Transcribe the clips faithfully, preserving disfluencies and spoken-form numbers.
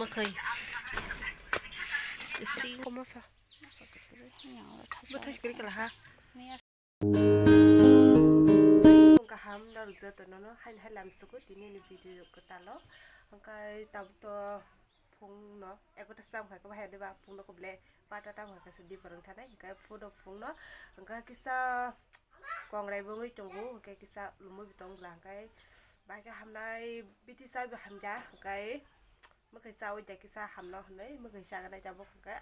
Khoi. String komosa. Bo thai sikri kala ha. Kaham norok joto nono hain hai lam sugo tini ni video kwtalo. Hwnkhe tabuk to phung no egarota tam khai khe bahai de ba phung no kobole bata tam khai khe se di phwrwng thanai hwnkhe phudo phung no hwnkhe kisa kongrai bo wngwi tongo hwnkhe kisa lumui bo tong bwla hwnkhe bahai khe hamnai biti chai bo hamya hwnkhe mwkhai chaui da kisa hamno hwnwi mwkhai chaganai tabuk hwnkhe.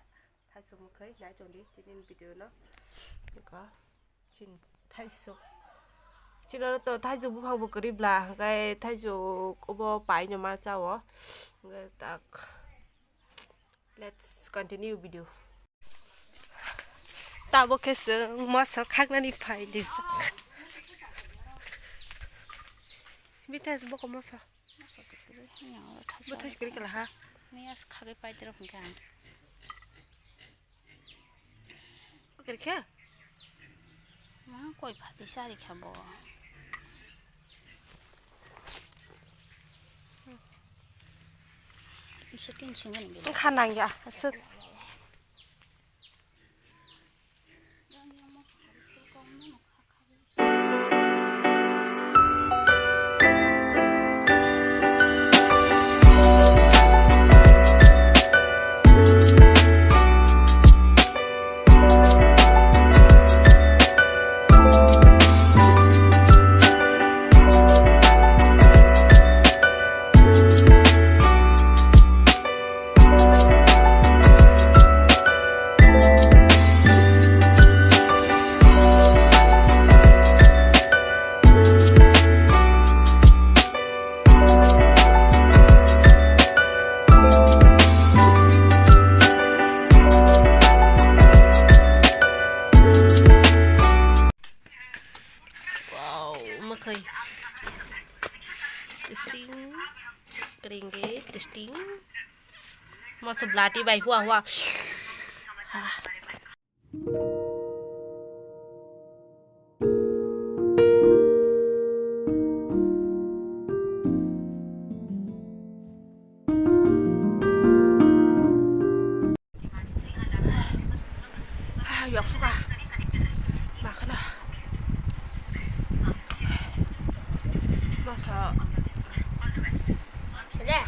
Thaisuk mwkhai nai tongdi tini video no. Eko chin thaisuk. Chino to thaisuk buphang bo kwrwi bla hwnkhe thaisuk obo pai no ma chao. Hwnkhe tak. Let's continue video. Tabo khe chwng moso khaknani phai di. Bitas boko moso. Bo thai sikri kala ha. Miya khagwi paidrop hwnkhe ang. Kiri khe? Ma koi phati sari kha bo. Iso tin singani gele. Kha nang ya, aswk. Wow, mwkhai. Testing. Kering ke, testing. Masa belati bai, hua, hua. Ah. Ah, yok suka. Makhana. Masa. Deh.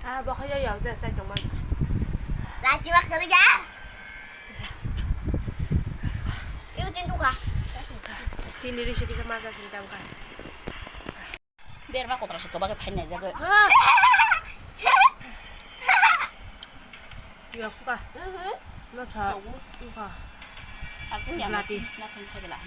Ah, bo khayo yok je sai tongma. Lachi ma kari ya. Iu chin tuka. Tini risi kisa masa sini tangka. Berma kotra se kobak phain nai jago. Yok suka. Mhm. Masa. Suka. Aku yang Lati. Masih sila pun kau belah.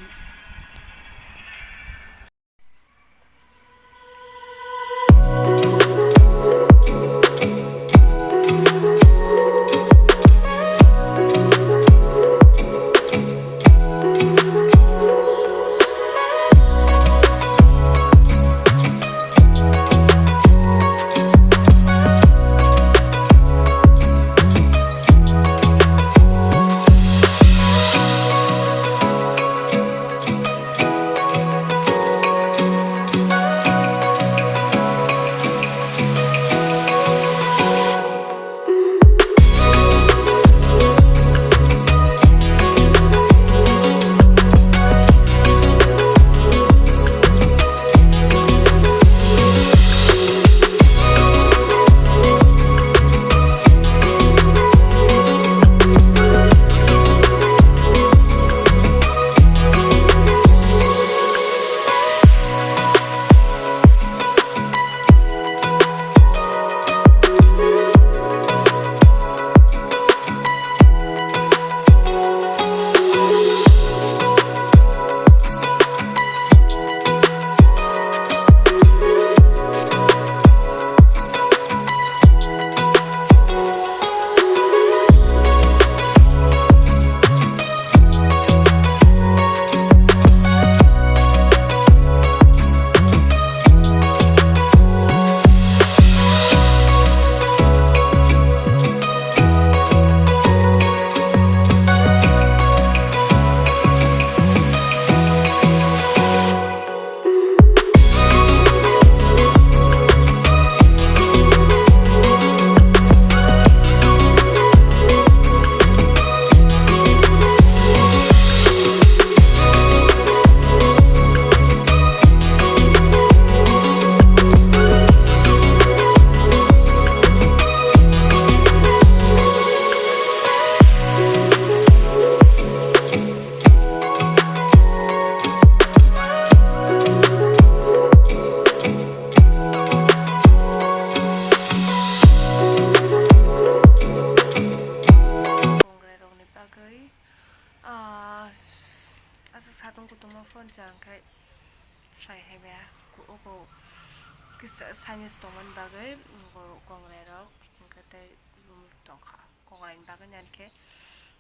Ani tongmani bagwi, mm, kongrai rok, hwnkhe tei, mm, tongkha. Kongrai ni bagwi nani khe,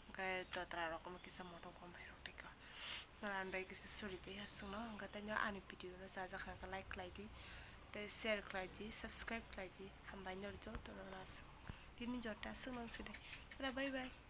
hwnkhe dotra rok omo kisa motom kom hai rok tei kha. Nang ani bai kisa suri tei aswkno, hwnkhe tei ani video no chajak kha, like khlai di, tei share khlai di, subscribe khlai di. Hambai nor joto no aswk. Tini jota aswk nang side. Bye bye.